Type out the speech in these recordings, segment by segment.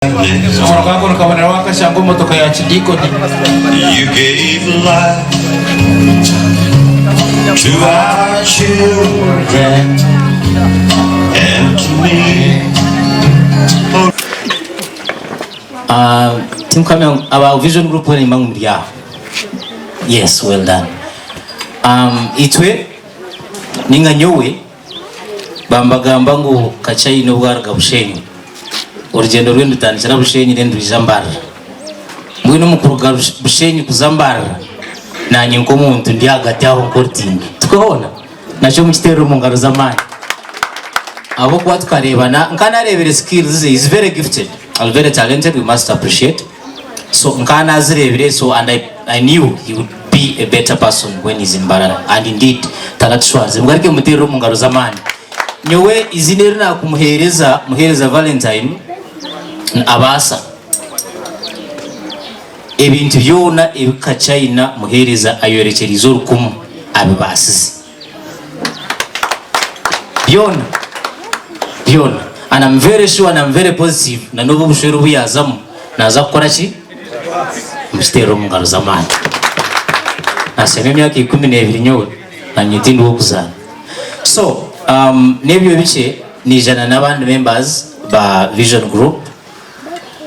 Omukono gwe gukaboneraho akashanga omu motoka ya kidiikoni. You gave life to our children and to me. Tinkuhamya ngu aba Vision Group boona nimba ngu muri aho. Yes, well done. Itwe ninga nyowe Bambagamba ngu Kachaine obu aruga Bushenyi, orugyendo rwe nirutandikira Bushenyi then rwija Mbarara. Mbwenu omu kuruga Bushenyi kuza Mbarara, naanye nk'omuntu ndi ahagati aho nk'orutindo. Tikwo hoona? Nakyo mukiteerere omu ngaro z'amaani. Ahabw'okuba tukareebana, nka naareebire skills ze, he's very gifted and very talented, we must appreciate. So nka nazirebire so and I, I knew he would be a better person when he's in Mbarara and indeed taratushwarize mugaruke mumuterere omu ngaro z'amaani. Nyowe izina eri nakumuhereza muhereza Valentine ni Abaasa. Ebintu byona ebi Kachaina muhereza ayorekyerize orukumu abibaasize. Byona byona and am very sure and am very positive na n'obu obushwere obu yaazamu naaza kukora ki? Mukiteerere omu ngaro z'amaani. Naasema emyaka 12 nyowe nanye tindi w'okuzaana. So um, n'ebyo bikye naija na n'abandi members ba Vision Group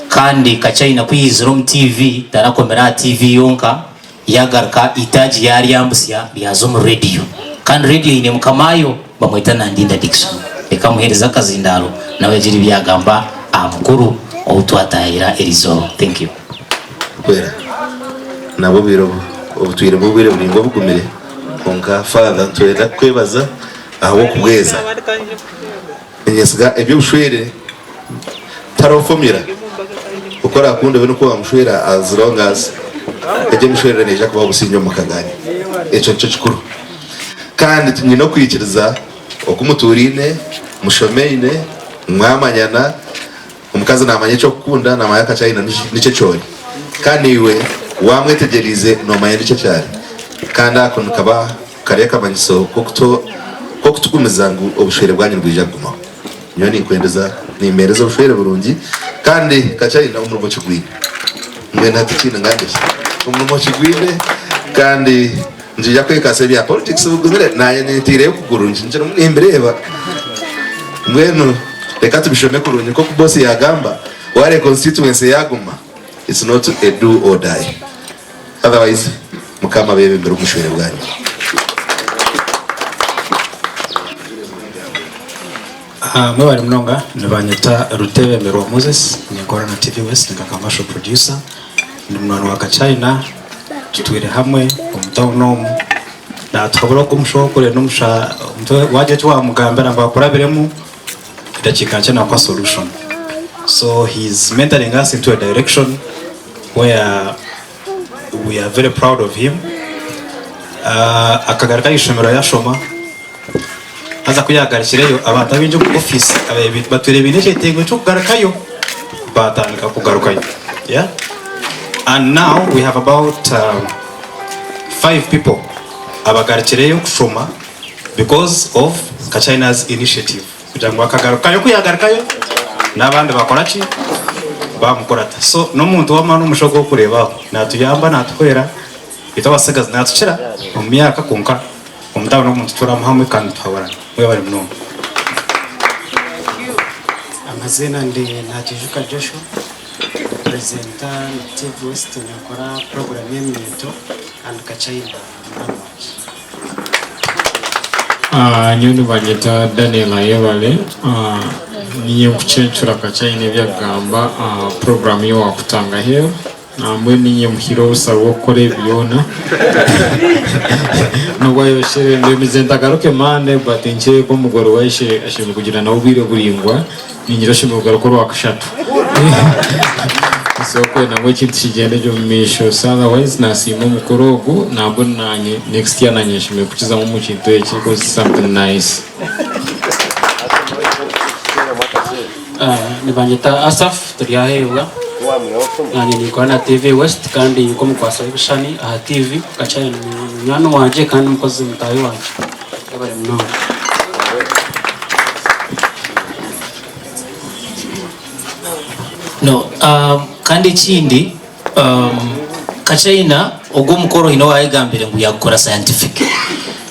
kandi Kachaina ku yaizire omu TV tarakomire aha TV yonka Yaagaruka eitaagi yaaryambutsya ryaza omu rediyo. Kandi rediyo eine mukamaayo bamweta Nandinda Dickson. Reka muheereze akazindaaro nawe agire ebi yaagamba aha mukuru ou twataahira erizooba. Thank you. Kwera nabwo obwire obu obutwire bw'obwire buraingwa obugumire kwonka Father nitwenda kukwebaza ahabw'okubweza. Ninyesiga eby'obushwere tihariho formula oku orakunde obe nikwo wamushwera as long as egyo emishwerere neija kubaho obusingye omu maka ganyu. Ekyo nikyo kikuru. Kandi nyine okwikiriza oku muturaine, mushomeine, mwamanyana, omukazi namanya eki orikukunda, namanya akakyayenda niki eki ori. Kandi naiwe wamwetegyereize nomanya niki eki ari. Kandi ako nikaba kari akamanyiso k'okutugumiza ngu obushwere bwanyu nibwija kugumaho. Nyowe ninkwendeza, nimpeereza obushwere burungi kandi Kachaina omurimo kigwine. Mbwenu hati ekindi ngambe ki? Omurimo kigwine kandi nikiija kwekasa ebya politics bigumire naanye ninteireyo okuguru nkirimu nimbireeba. Mbwenu reka tubishome kurungi nk'oku boss yaagamba, waareeba constituency yaaguma, it's not a do or die. Otherwise Mukama abebembere omu bushwere bwanyu. Mwebare munonga nibanyeta Rutebemberwa Moses ninkora na TV West nka commercial producer ndi munywani wa Kachaina tutwire hamwe omu town omu natuhabura ogu omushaho kure nomusha wagira eki wamugambira ngu akurabiremu edakiika nkye nakuha solution so he is mentoring us into a direction where we are very proud of him akagaruka aha ishomero yashoma haza ku yagarukireyo abantu abaingi omu office batwire baine ekyetengo ky'okugarukayo batandika kugarukayo yeah and now we have about 5 people abagarukireyo kushoma because of Kachina's initiative Kugira ngu akagarukayo, ku yaagarukayo n'abandi bakora ki? Baamukurata. So n'omuntu w'amaani omusha ogu orikureeba aho, naatuyamba, naatuhwera, itwe abatsigazi naatukira omu myaka kwonka omutaano n'omuntu turamu hamwe kandi nituhaburana. Mwebare munonga. Amaziina ndi Nakijuka Joshua, purezenta TV West ninkora puroguramu y'eminyeeto and Kachaina munywani wangye. Nyowe nibanyeta Daniel Ayebare, ninye nkucencura Kachaina ebi akugamba aha puroguramu y'Owakutanga Hill. Mbwenu ninye muhaire obusa bw'okukora ebi byona. N'obu ayoshere mbemize ntagaruke Monday but nkye nk'omugore we ashemereire kugira nawe obwire buraingwa, ningira ashemereire kugaruka orwakashatu. So kwenda ngu ekintu kigyende gye omu maisho. So otherwise nasiima omukoro ogu nambwenu nanye next year nanye nshemereire kukizamu omu kintu eki because it's something nice. Nibanyeta Asaph Turyaheebwa nanye ninkora na TV West kandi nk'omukwasi w'ebishushani aha TV Kachaina ni munywani wangye kandi omukozi mutaahi wangye. Mwebare munonga. No, kandi ekindi Kachaina ogwo omukoro haine owayegambire ngu yagukora scientific.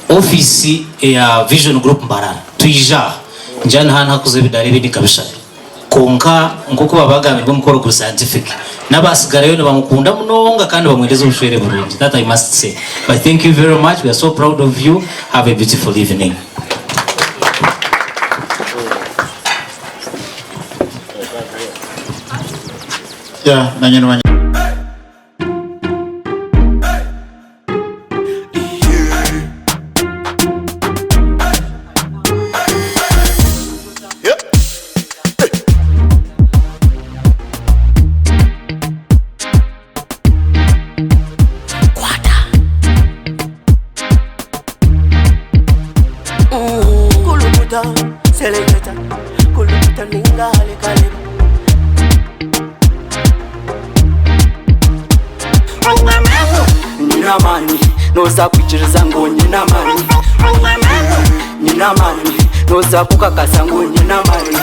Office eya Vision Group Mbarara twija aha njani hanu hakuza ebidara ebindi nka bishatu kwonka nkoku babagambire ngu omukoro guri scientific nabasigarayo nibamukunda munonga kandi bamwendeza obushwere burungi that I must say but thank you very much we are so proud of you have a beautiful evening. Yeah, nanye nimanya. Nyine amaani noza kwikiriza ngu nyine amaani Nyine amaani noza kukakasa ngu nyine amaani.